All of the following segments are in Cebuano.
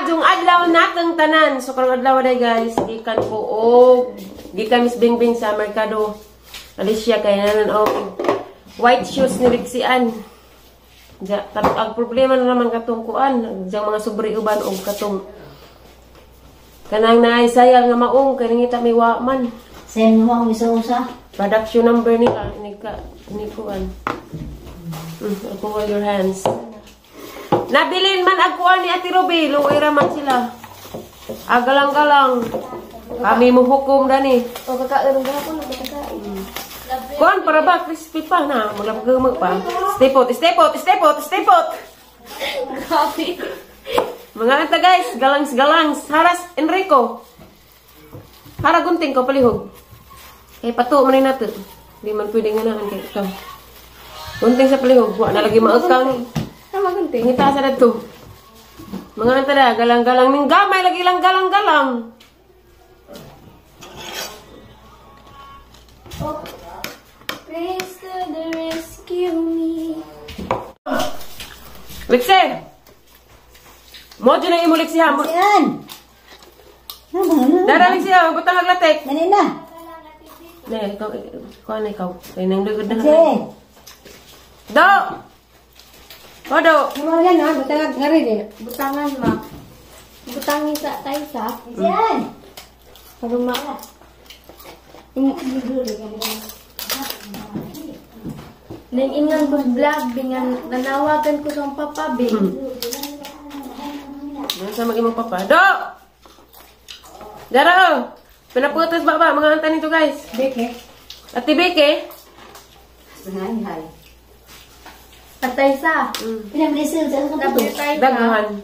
Maadjong adlaw natong tanan. So karong adlaw day guys, gikan ko og gikan Miss Bingbing sa merkado. Alicia kay nanan og white shoes ni Rixian. Ja, ang problema na naman katong kuan, diyang mga sobre uban og katong kanang naay sayal nga maong kay nangita may wa man. Send mo ang isa-usa. Production number nila ni ka ni kuan. Ako your hands. Nabilin man ang kuan ni Ate Ruby, luoy ra man sila. Agalang-galang. Kami mo hukom dani. O kakaon gahapon nagkakain. Kuan para ba crispy pa na, malabgamo pa. Stay put, stay put, stay put, stay put. Grabe. Mga anta guys, galangs-galangs. Haras Enrico. Hara gunting ko palihog. Kay pato man ni nato. Di man pwede nga naan kay ikaw. Gunting sa palihog, wa na lagi maukang. Tama gunting. Ngita sa dadto. Mga anta da, galang-galang ning gamay lagi lang galang-galang. Oh. Please to the rescue me. Lixie. Mo dyan ang imo Lixie ha. Yan. Dara Lixie ha, butang aglatek. Dali na. Ne, ikaw ikaw na ikaw. Kay nang dugod na. Lixie. Do. Odo. Ano yan ha? Butangan nga rin eh. Butangan ma. Butangin sa Taysa. Yan. Para ma. Nang ingan ko sa vlog, bingan nanawagan ko sa papa, bing. Sa mag imong papa. Do. Dara oh. Pinaputos ba ba mga anta nito guys? Beke. Ate Beke. Hay. Atay sa. Pinabilisil sa Sabi Taysa. Daghan.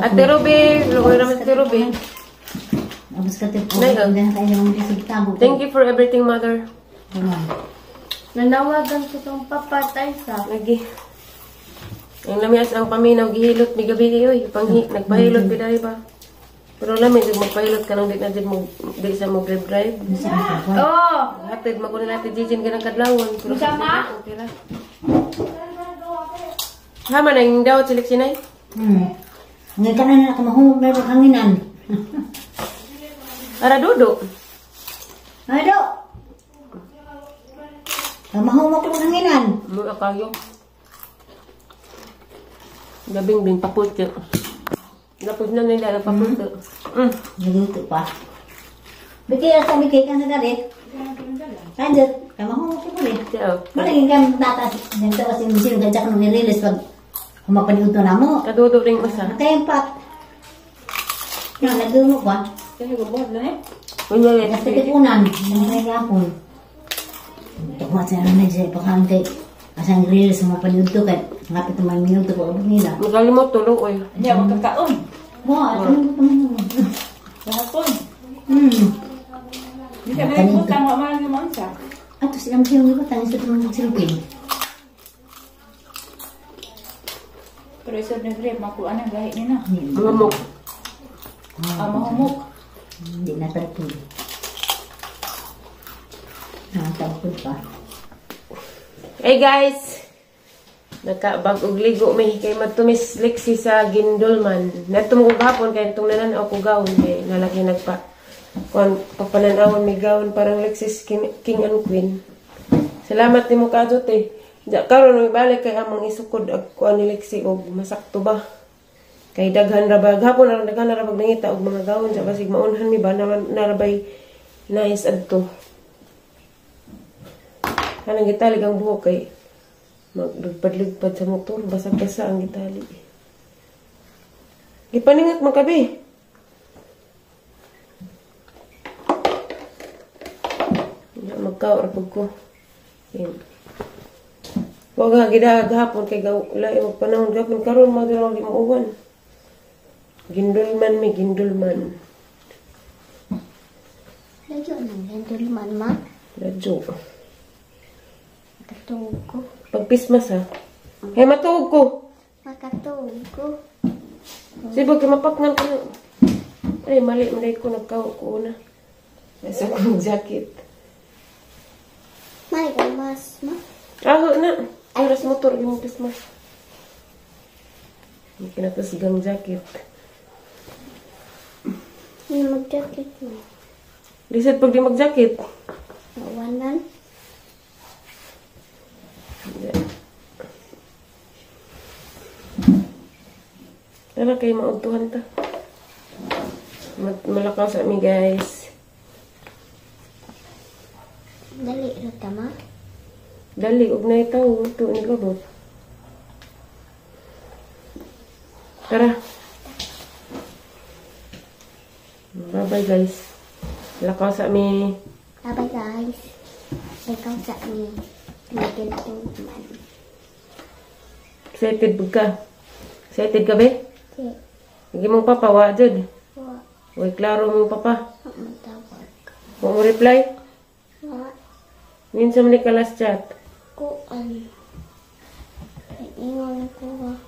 Ate Ruby, luoy naman si Ate Ruby. Thank you for everything, mother. Nanawagan ko sa papa, Taysa. Lagi. Ang lamias ang paminaw gihilot mi gabi oy, panghi nagpahilot biday ba. Pero lami jud magpahilot kanang di na jud mo di sa mo drive drive. Oh, hatid mo kuno natin Jijin ganang kadlawon. Pero okay ra. Ha man ang daw seleksyon ay. Ngayon ka na kumahumog na hanginan. Ara dudo. Ano? Mahumog ko ng hanginan. Mo kayo. Gabing bing paputo. Lapos na nila ang paputo. Naluto pa. Biki asa biki kan sa dalit. Kanjut, kamahumog ko ni. Malaging kan tataas nito kasi misil gajak nung nililis pag humapaniuto na mo. Kadudo ring usa. Tempat. Nga nagdumo pa. Kaya gubuhat na eh. Kunya eh. Nagtitipunan, nangyayapon. Tukma sa na siya pakante. Asang release humapaniuto kay ngapit man minuto ko nila. Magalimot tulo oy. Hindi ako magkakaon. Mo, ano Gahapon. Hindi ka na utang wa man mo unsa. Ato sila mo sila utang sa tumong silupin. Pero isod na grip makuha na gahi ni na. Mahumok. Ah, mahumok. Hindi na talpod. Nakatalpod pa. Hey guys. Nakabag og ligo mi kay madtumis Lexie sa Gindulman. Nadto mo gahapon kay itong nanan-aw ko gawon kay nalaki nagpa kuan papananawon mi gawon parang Lexie's king and queen. Salamat nimo kaadto te. Ja karon mi balik kay among isukod ag kuan ni Lexie og masakto ba. Kay daghan ra ba gahapon aron daghan ra bag nangita og mga gawon sa basig maunhan mi ba narabay nice adto. Kanang gitalig ang buhok kay maglugpad-lugpad sa motor, basag-basa ang gitali. Gipaningat man kabi. Magkaw ra pud ko. Yan. Wa ga gidahapon kay lain magpanahon gapon karon mo dira gi muuwan. Gindulman mi gindulman. Ladyo nang gindulman ma. Ladyo. Makatuog ko. Pagpismas ha. Hey, matuog ko. Makatuog ko. Sibog kay mapakngan ko na. Ay, mali man ko nagkaw ko una. Nasa akong jacket. May mas ma. Aho na. Oras motor yung pismas. Kinakusgang jacket. Hindi mag-jacket mo. Lisod pag di mag-jacket. Nawanan. Tara kayo maugtuhan ta. Malakaw sa ami guys. Dali ra tama. Dali og na itaw to ni gabot. Tara. Bye bye guys. Lakaw sa ami. Bye bye guys. Lakaw sa ami. Man. Excited ba ka? Excited ka be? Di. Hindi mong papa wa jud. Wa. Way klaro mong papa. Wa mo tawag. Wa mo reply? Wa. Minsan man ni ka last chat. Kuan. Ingon ko ba?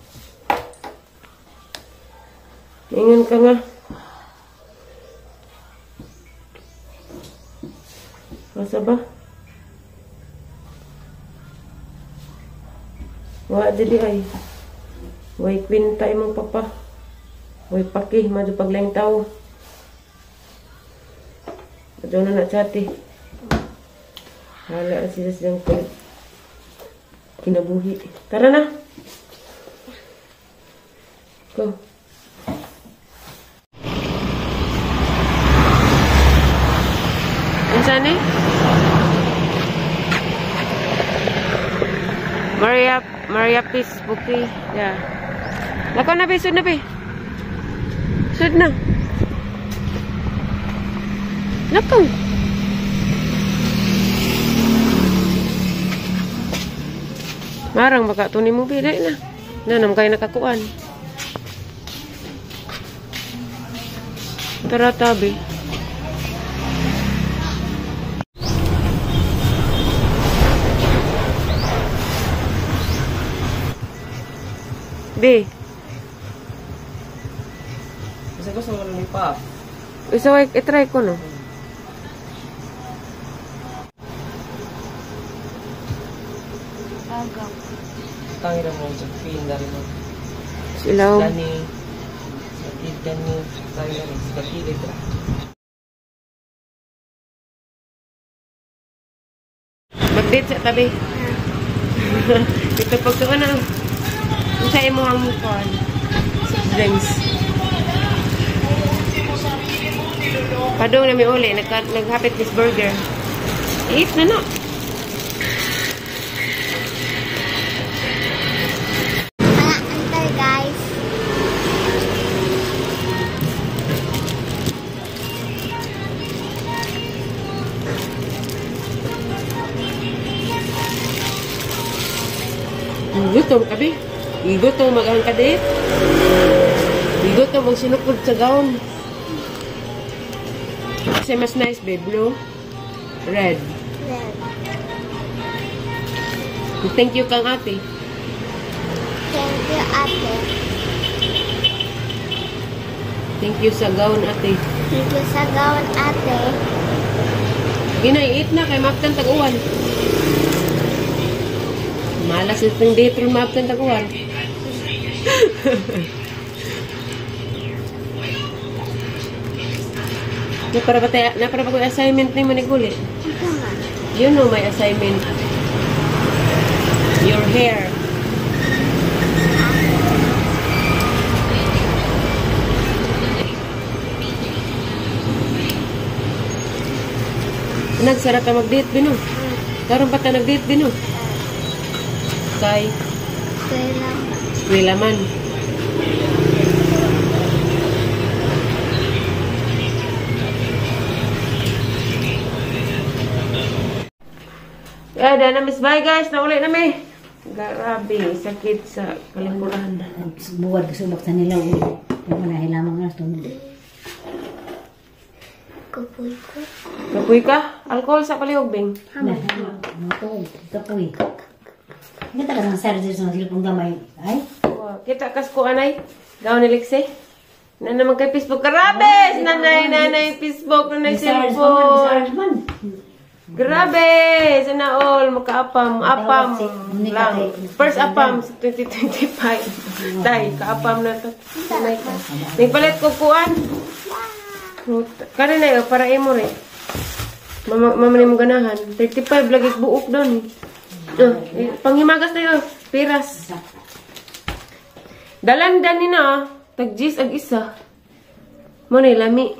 Ingon ka nga. Masa ba? Wa dili ay. Way kwinta imong papa. Way paki madyo paglaing tao. Adyo na na chat eh. Hala sila siyang kinabuhi. Tara na. Go. Unsa ni? Maria Peace Bouquet. Yeah. Lakaw na be, sud na be. Sud na. Lakaw. Marang baka to ni mo be, dai na. Na nam kay nakakuan. Tara tabi. B. Kasi gusto mo lollipop. Isa way i-try ko no. Agaw. Tangira mo sa pin dari mo. Ilaw. Dani. Sakit dani. Tangira mo sa kilid. Mag-date sa tabi. Ito pagtuon na. Unsa imo ang kuan? Drinks. Padung na mi uli, naghapit this burger. Eat na na. Mga antay guys. Gutom ka be? Gutom mag-ang ka de? Gutom ang sinukod sa gown. Kasi mas nice be, blue, red. Red. Thank you kang ate. Thank you ate. Thank you sa gown ate. Thank you sa gown ate. Ginay, eat na kay maaptan tag-uwan. Malas itong date ron maaptan tag-uwan. Na para ba ko assignment ni Maniguli? You know my assignment. Your hair. Nagsara ka mag-date bino. Karon pa ta nag-date bino. Kay eskwela man. Yeah, dahil na miss. Bye guys, nauli na mi. Grabe, sakit sa kalikuran. Buwad kasubak sa nila. Yung manahilamang na tumod. Kapoy ko. Kapoy ka? Alcohol sa palihog, Bing. Kapoy. Hindi talaga ang sarili sa silpong gamay. Ay? Kita kas ko, anay. Gawin ni Lexie. Na naman kay Facebook. Karabes! Nanay, nanay, Facebook, nanay, cellphone. Grabe! Sana all makaapam. Apam lang. First apam sa 2025. Tay, kaapam na to. Nagpalit ko kuan. Kani na para imo re. Mama ni mo ganahan. 35 lagi buok doon eh. Panghimagas na yun. Piras. Dalandan ni na. Tag-gis ag isa. Mo ni lami.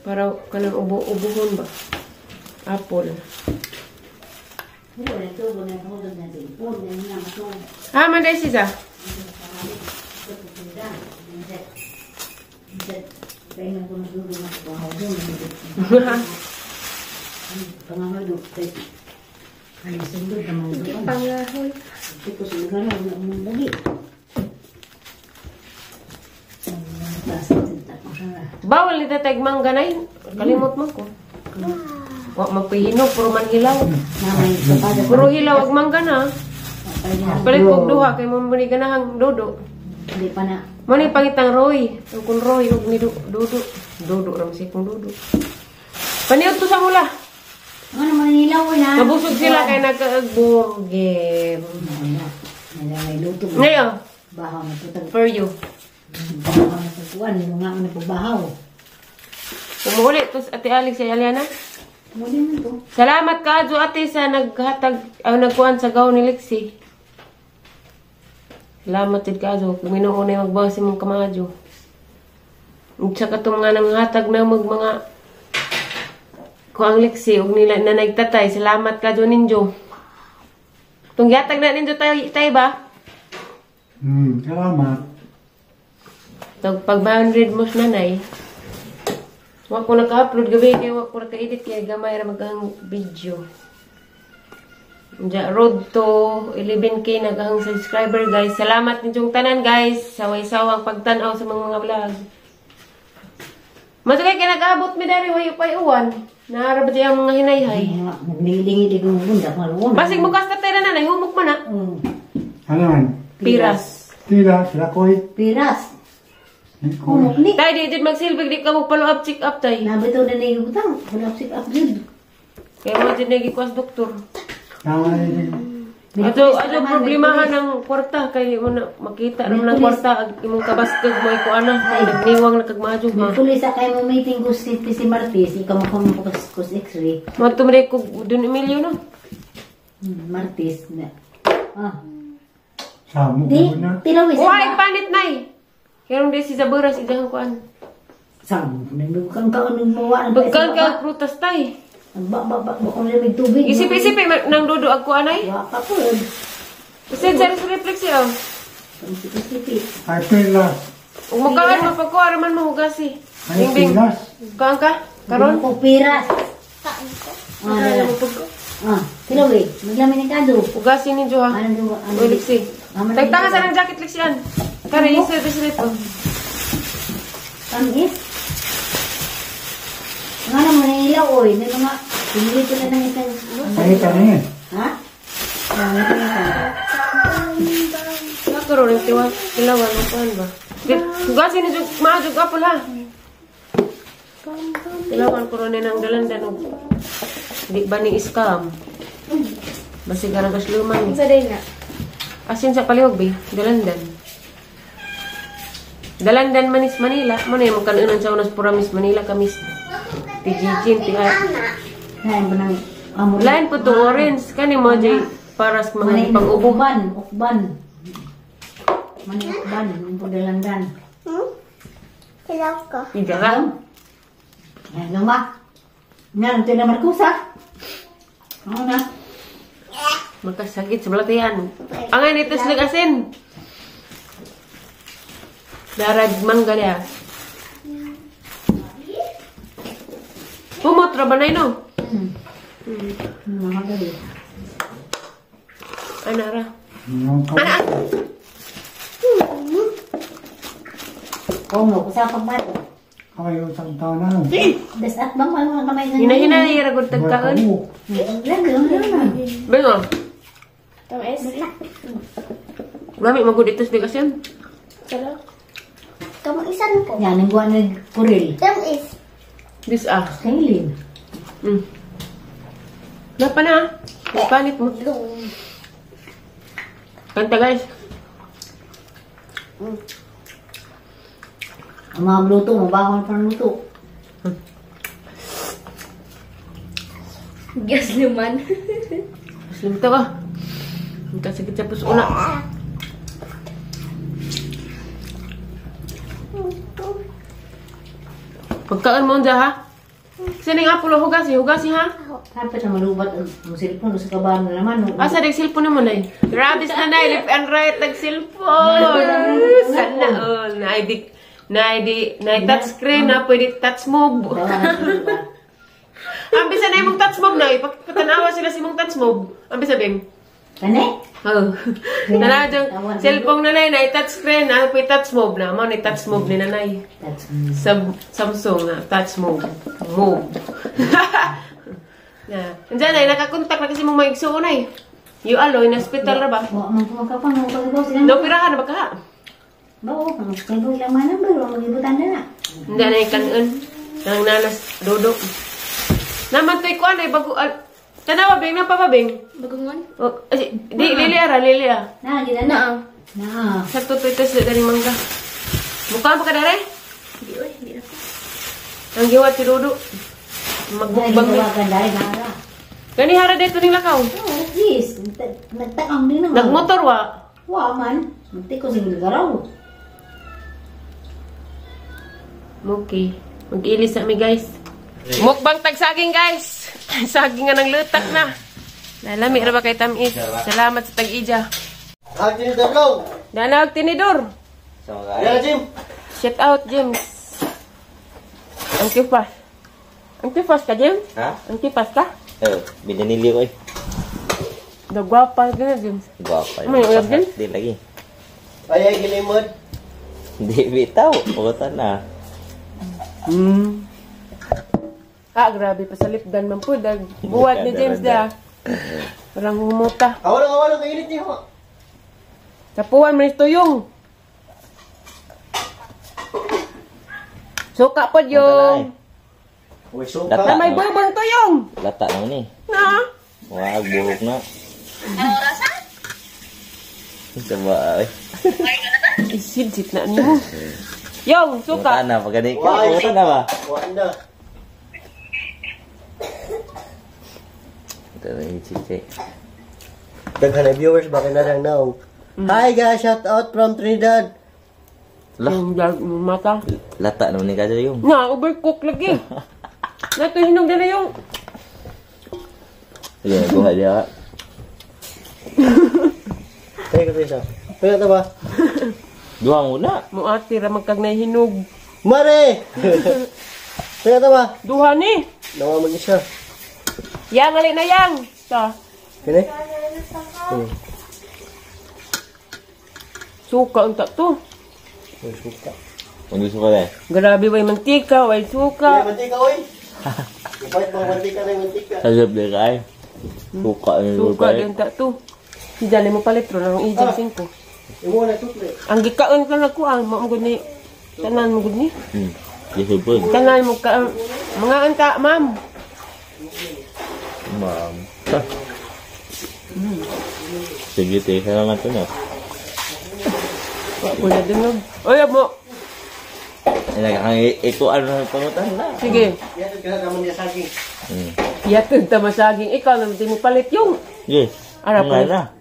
Para kanang ubo-ubuhon ba? Apple. Ah, manday siya. Bawal ni tatay mangga na yun. Kalimot man ko. Wa magpahinog, puro man hilaw. Puro hilaw ag mangga na. Palit kog duha kay mo muni ganahang dodo. Di pa na. Mo ni pangitang Roy, kung Roy ug ni Dodo. Dodo ra man si kung Dodo. Paniud to sa mula. Ano man hilaw na. Nabusog sila kay nagka-burger. May luto. Ngayon. Bahaw na putag. For you. Bahaw na pagkuan, nga na pagbahaw. Umuulit to Ate Alex sa Aliana. Muli man to. Salamat ka adyo ate sa naghatag aw nagkuan sa gaw ni Lexi. Salamat jud ka adyo. Kung minuon na magbawas imong kamadyo. Ug sa katong mga nanghatag na mag mga kuang Lexi ug nila na nagtatay. Salamat ka adyo ninyo. Tung gihatag na ninyo tay, tay ba? Salamat. Tag pag 100 mo nanay. Wa ko naka-upload gabi kay wa ko naka-edit kay gamay ra magang video. Diya, road to 11K naghang subscriber guys. Salamat ninyong tanan guys. Saway-sawang pagtan-aw sa mga vlog. Matugay kay nag-abot mi dari wayo pay uwan. Naara ba diya ang mga hinayhay? Naglingi-lingi kong bundak maluon. Basig bukas na tayo na nanay, humok man na. Ano man? Piras. Piras, rakoy. Piras. Humok ni. Tay, di dyan magsilbig, di ka magpalo up, check up tay. Nabito na na yung butang. Follow up, check up dyan. Kaya mo dyan nagikwas doktor. Tama na. Ato, ato problemahan ng kwarta kay mo na makita naman ng kwarta ag imong kabaskag mo iko ana nagniwang na kag maayo ha. Tuloy sa kay mo meeting ko si Martis, ikaw mo ko x-ray. Mo tumre ko dun Emilio no. Martis na. Ah. Samo ko na. Tilawis. Uy, panit nay. Karon di si Zaburas idahang kuan. Samo nagbukan ka nung mawa. Bugkan ka prutas tay. Ba ba ba kung lamig tubig. Isip-isip eh, nang dudo ag kuan ay. Wa pa po. Kasi sa reflex oh. Isip-isip. Ay pilas. Ug mukaan mapagkuha raman mo hugasi. Ay pilas. Kuan ka? Karon ko piras. Kaan ko. Ah, tilawi, maglamin ni kado. Hugasi ni Joha. Ano Uy, Lexi. Tagtanga sa nang jacket Lexian. Kare isa isa ito. Tamis. Nga naman ang ilaw, oy. May mga pinili ko na ng isang... Ay, kani. Ha? Nakaroon ng tilawan mo kuan ba? Hugasin ni Jug, maajug apple ha. Tilawan ko ron ng dalandan og di ba ni scam. Basig ka ng kasluman. Sa day na. Asin sa palihog be, dalandan. Dalandan manis Manila. Mo na yung kanunan sa unas pura Miss Manila kamis. Tijijin, tiha. Lain po itong orange. Kani mo jay para sa mga pang-ubo. Ukban, ukban. Mani ukban, yung po dalandan. Hilaw ko. Hindi ka? Ayan, luma. Nga, ito na Marcusa. Ano na? Magkasakit sa balatian. Ang ito sila asin. Darag mangga niya. Pumot, rabanay no? Anara. Ana! Komo, usapang ba? Kamay usang taon na. Dasat bang mga kamay na? Hinahina niya ragod tagkaan. Bengo. Tamis. Lami magud ito sa asin. Sarap. Kamuisan ko. Yan, ang guwan nagkuril. Tamis. This ah. Kailin. Napa na? Panit mo. Kanta guys. Ang mga luto, mabangon pa ng luto. Gas naman. Muslim to ba? Ang kasakit sa puso na. Pagkaan mo dyan ha? Sino nga pulo hugasi? Hugasi ha? Dapat na malubat ang cellphone sa kabahan na naman. Asa nag cellphone naman ay? Grabe sa na left and right nag cellphone. Sana all na ID na ID na touch screen na pwede touch move. Ang bisa na imong touch move na ipatanawa sila si mong touch move. Ang bisa bing. Kani? Oh. Tanaw jung cellphone na nay touch screen na pwede touch move na mo ni touch move ni nanay. Samsung na touch move. Move. Na. Andiyan ay nakakontak na kasi mong maigsuon ay. You aloy na hospital ra ba? Wa man ko makapang mo pag-ibaw sila. No pirahan na ba ka? Bao, kay lang man ba magibutan na. Hindi na kanon. Nang nanas dodo. Naman toy kuan ay bago tanawa bing nang pa bing. Bagungon? Oh, di lili ara lili ah. Na gid na. Na. Sakto toy tas ganing mangga. Mukha pa ka dere? Di oy, di ako. Ang giwat si Dodo. Magbukbang ni. Gani hara dito ning lakaw. Oh, yes. Nagtakang din naman. Nagmotor wa. Wa man. Muntik ko sing garaw. Okay. Mag-ilis na mi guys. Mukbang tag saging guys. Saging nga nang lutak na. Nalami ra ba kay tamis. Salamat sa tag-ija. Ang tinidor ko. Danag tinidor. Yeah, Jim. Shout out James. Ang kipas. Ang kipas ka, James? Ha? Ang kipas ka? Eh, binanili ko eh. Nagwapa ka na, James. Gwapa. May uyab din? Di lagi. Ay, ay, gilimod. Di, bitaw. Utan na. Ah, grabe. Pasalipdan man po. Buwad ni James da. Parang humuta. Awalong, awalong. Kainit niyo. Tapuan man ito yung. Suka po yung. Uy, suka. Na may bubong tuyong. Lata naman eh. Na? Wag, buhok na. Ano oras ha? Diba ay. Isid-sit na niyo. Yong, suka. Wala na, pagani ka. Wala na ba? Wala na. Ito na yung chiche. Daghan na viewers, bakit na lang now. Hi guys, shout out from Trinidad. Yung mata. Lata naman ni Kajo yung. Na, overcook lagi. Nato hinog na na yung. Sige, kuha niya. Teka, teka. Teka, ito ba? Duha muna. Muati ra magkagnay hinog. Mare! Teka, ito ba? Duha ni. Nawa mag-isa. Yang, ali na yang. Ta. Kini? Suka unta to. Uy, suka. Ang gusto ko eh. Grabe, way mantika, way suka. Way mantika, oy. Ipait mga mantika na yung mantika. Sa din ka eh. Suka. Suka din ta to. Si Jale mo palit ro ng ijang 5. Imo na tukli. Ang gikaon ka na ko ang mo ni tanan mo gud ni. Gisupod. Tanan mo ka mga anta, ma'am. Ma'am. Sige, te, salamat to na. Wala dungog. Oy, mo. Ay, iko ano pangutan na. Sige. Yatod ka na niya saging. Yatod ta masaging ikaw na di mo palit yung. Yes. Ara pa. Na.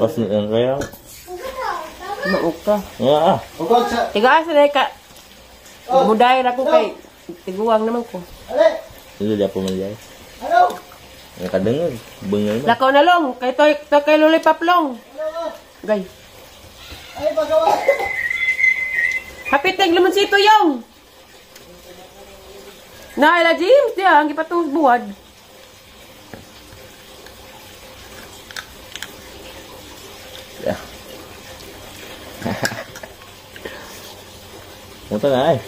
Pas ni kaya. Mauka. Nga. Tiga asa na ka. Muday ra ko kay tiguang naman ko. Ale. Hindi pa man jay. Hello. Nakadungog. Bungal man. Lakaw na long kay toy to kay lollipop long. Gay. Ay pagawa. Hapit tag limonsito yung. Naila James diya ang gipatungos buwad. Yeah. Muta na ay.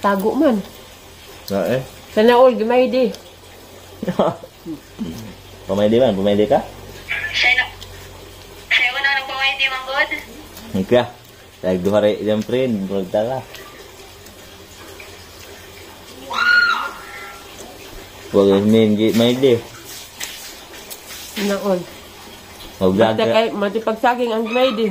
Tago man. Na eh. Sana all gamay di. Pamay di man, pamay di ka? Sayo na nang pamay di man god. Ika. Like duha ra iyang friend, murag tala. Wag min gi maili. Naon. Mag vlog Basta ka. kay matipagsaging ang Maydi.